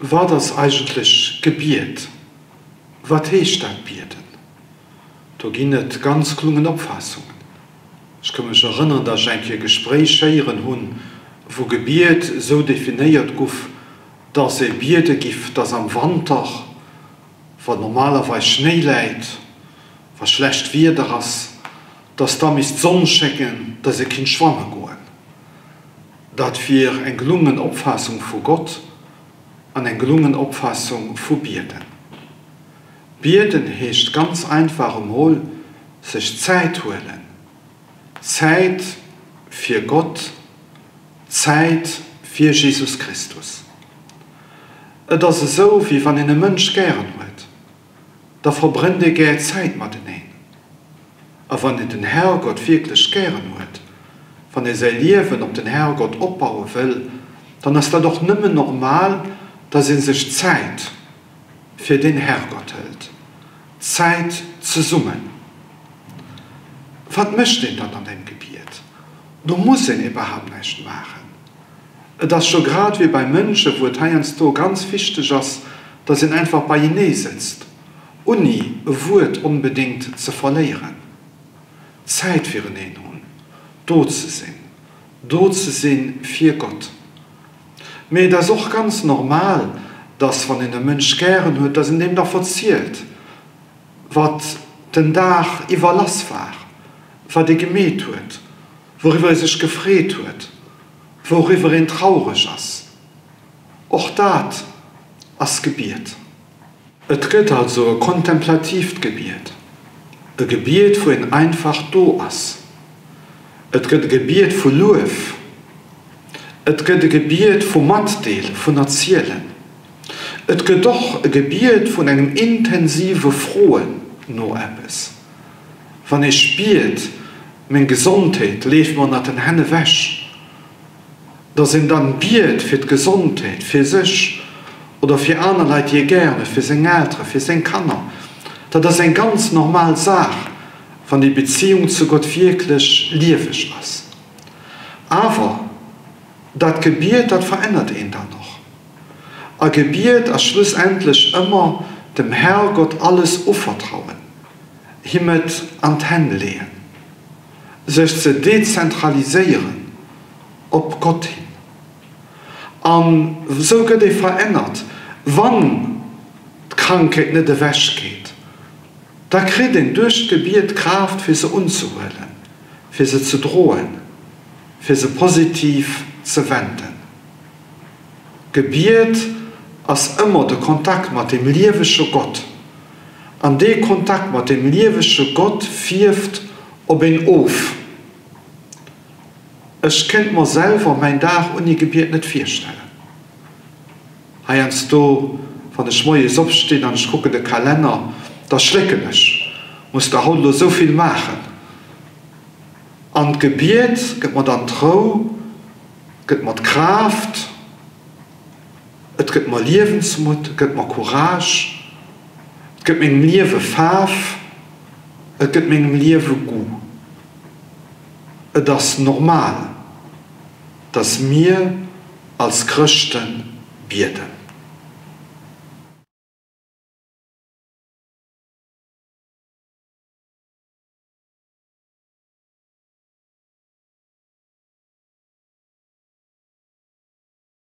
Wat ass eigentlech Gebiet? Wat heescht dat bieden? Do ginn et ganz klungen Opfaassungen. Ech ka mech erënneren, datt ech eng Kéier e Gespréich héieren hunn, wou Gebiet esou definéiert guff, datt ee biede giff, datt am Wanter, wa normalerweis Schnéi läit, wa schlecht Wieder ass, datt da misst d'Sonn schéngen, datt ee kinnt schwamme goen. Dat wier eng gelungen Opfaassung vu Gott an eng gelungen Opfaassung vu Bieden. Bieden heescht ganz einfach emol sech Zäit huelen, Zäit fir Gott, Zäit fir Jesus Christus. Et ass esou, wéi wann een e Mënsch gären huet, da verbréngt ee gär Zäit mateneen. A wann een den Herrgott wierklech gären huet, wann ee säi Liewen op den Herrgott opbaue wëll, dann ass dat och nëmmen normal, dass ee sech Zäit fir den Herrgott hëlt. Zäit zesummen. Wat mécht een dann an deem Gebiet? Do muss een iwwerhaapt näischt maachen. Et ass scho grad wéi bei Mënsche wou et heiansdo ganz wichteg ass, dass een einfach beienee sëtzt, unni e Wuert onbedéngt ze verléieren. Zäit fireneen hunn, do ze sinn, do ze si fir Gott. Mee et ass och ganz normal, dass wann een e Mënsch gären huet, dass een deem da verzielt, wat den Dag iwwer lass war, wat ee gemeet huet, wouriwwer ee sech gefreet huet, wouriwwer een traureg ass. Och dat ass Gebiet. Et gëtt also e kontemplatiivt Gebiet, e Gebiet wou een einfach do ass. Et gëtt e Gebiet vu Luef. Et gëtt e Gebiet vu Matdeelen, vun Erzielen. Et gëtt och e Gebiet vun engem intensive Froen no eppes. Wann ee spiert, meng Gesondheet leeft mer ënnert den Hänn ewech, dass een dann biet fir d'Gesondheet, fir sech oder fir aner Leit, déi ee gär huet, fir seng Elteren, fir seng Kanner. Dat ass eng ganz normal Saach, wann déi Beziehung zu Gott wierklech lieweg ass. Awer dat Gebiet, dat verännert een dann och. A Gebiet ass schlussendlech ëmmer dem Herrgott alles uvertrauen, him et an d'Hänn leeën. Sech ze dezentraliséieren op Gott hin. An esou gëtt ee verännert. Wann d'Krankheet net ewech geet, da kritt een duerch d'Gebiet d'Kraaft fir se unzehuelen, fir se ze droen, fir se positiv ze wenden. Gebiet ass ëmmer de Kontakt mat dem liewege Gott. An dee Kontakt mat dem liewege Gott fierft op een of. Ech kéint mer selwer mäin Dag unni Gebiet net virstellen. Heiansdo, wann ech moies opstinn an ech kucken de Kalenner, da schlécken ech, Muss der haut elo esou vill maachen? An d'Gebiet gëtt mer dann d'Rou, gëtt mer d'Kraaft. Et gëtt mer Liewensmutt, et gëtt mer Courage, et gëtt mengem Liewe Faarf, et gëtt mengem Liewe Goût. Et ass normal, dass mir als Chrëschte bieden.